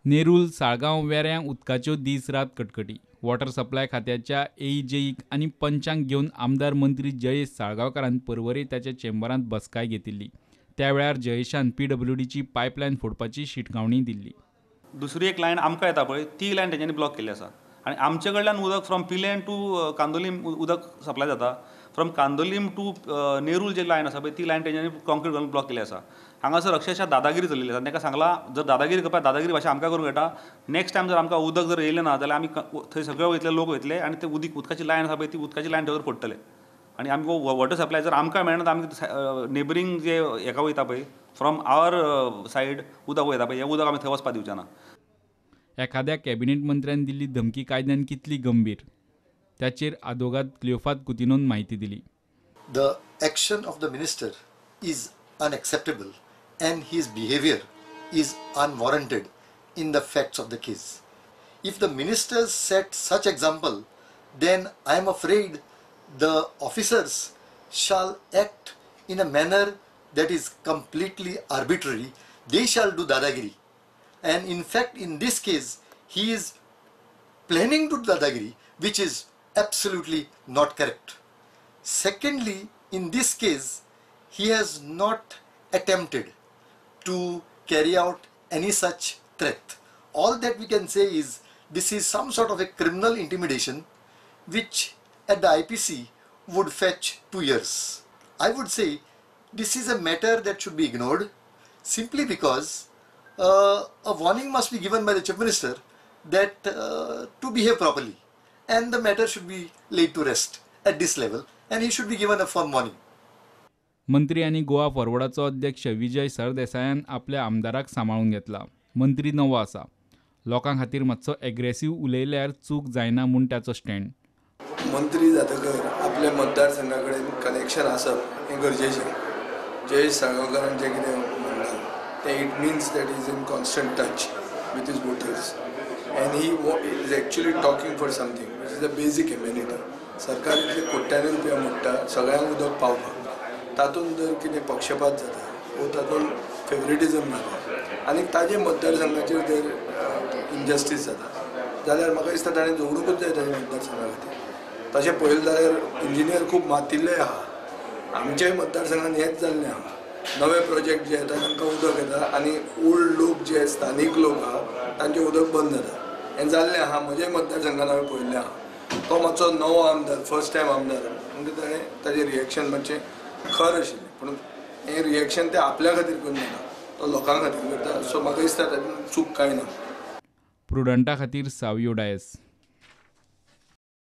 नेरूल, साळगांव, वेऱ्यां उदकाच्यो दीस रात कटकटी. वॉटर सप्लाय खात्याच्या एईजेईक आनी पंचांक घेवन आमदार मंत्री जयेश साळगांवकारान पर्वरे ताच्या चेंबरांत बसकाय घेतिल्ली. त्या वेळार जयेशान पीडब्ल्यूडीची पायपलायन फोडपाची शिटकावणी दिल्ली. दुसरी एक लायन आमकां येता पळय, ती लायन तेंच्यांनी ब्लॉक केल्ली आसा आनी आमचे कडल्यान उदक फ्रॉम पिलेन टू कांदोलीम उदक सप्लाय जाता. फ्रॉम कांदोलीम टू नेरूल जे लायन आसा पळय ती लायन तेंच्यांनी कॉन्क्रीट घालून ब्लॉक केल्ली आसा. हांगासर अक्षरशः दादागिरी चलिल्ली आसा. तांकां सांगलां जर दादागिरी करपाक दादागिरी भाशा आमकां करूंक मेळटा. नेक्स्ट टायम जर आमकां उदक जर येयलें ना जाल्यार आमी थंय सगळे वयतले, लोक वयतले आनी ते उदकाची लायन आसा पळय ती उदकाची लायन थंय फोडटले. आनी आमकां वॉटर सप्लाय जर आमकां मेळना जाल्यार आमी नेबरींग जे हेका वयता पळय फ्रॉम our side उदक वयता पळय, हें उदक आमी थंय वचपाक दिवचे ना. एखाद्या कॅबिनेट मंत्र्यान दिल्ली धमकी कायद्यान कितली गंभीर त्याचेर आदोगाद क्लियोफात कुतिनोन माहिती दिली. The action of the minister is unacceptable and his behaviour is unwarranted in the facts of the case. If the minister set such example then I am afraid the officers shall act in a manner that is completely arbitrary. They shall do dadagiri. And in fact, in this case, he is planning to do dadagiri, which is absolutely not correct. Secondly, in this case, he has not attempted to carry out any such threat. All that we can say is this is some sort of a criminal intimidation, which at the IPC would fetch 2 years. I would say this is a matter that should be ignored simply because a warning must be given by the Chief Minister that to behave properly, and the matter should be laid to rest at this level and he should be given a firm warning. मंत्री आनी गोवा फॉरवर्डाचो अध्यक्ष विजय सरदेसायान आपल्या आमदाराक सांबाळून घेतला. मंत्री नवो आसा, लोकां खातीर मातसो एग्रेसीव उलयल्यार चूक जायना म्हूण ताचो स्टँड. मंत्री जातकर आपल्या मतदारसंघा कडेन कनेक्शन आसप हें गरजेचें. जयेश साळगांवकारान जें कितें म्हणलां तें it means that is in constant touch with his voters and he is actually talking for something which is a basic amenity. सरकार इतले कोट्यांनी रुपया मोडटा सगळ्यांक उदक पावपाक, तातूंत जर कितें पक्षपात जाता वो तातूंत फेवरेटिजम जाता आनी ताजे मतदारसंघाचेर जर इनजस्टीस जाता जाल्यार म्हाका दिसता ताणें जोडुंकूच जाय ताज्या मतदारसंघा खातीर. तशें पळयलें जाल्यार इंजिनियर खूब मातिल्ले आहा. आमच्याय मतदारसंघान हेंच जाल्लें आहा. नवे प्रोजेक्ट जे येता तांकां उदक येता आनी ओल्ड लोक जे स्थानीक लोक आहा तांचें उदक बंद जाता. हें जाल्लें आहा. म्हज्याय मतदारसंघान हांवें पळयल्लें आहा. तो मातसो नवो आमदार, फर्स्ट टायम आमदार, म्हणटकीर ताणें ताजें रिएक्शन मातशें खर आशिल्लें. पूण हें रिएक्शन तें आपल्या खातीर करूंक ना, तो लोकां खातीर करता. सो म्हाका दिसता तातूंत चूक कांय ना. प्रुडंटा खातीर सावियो डायस.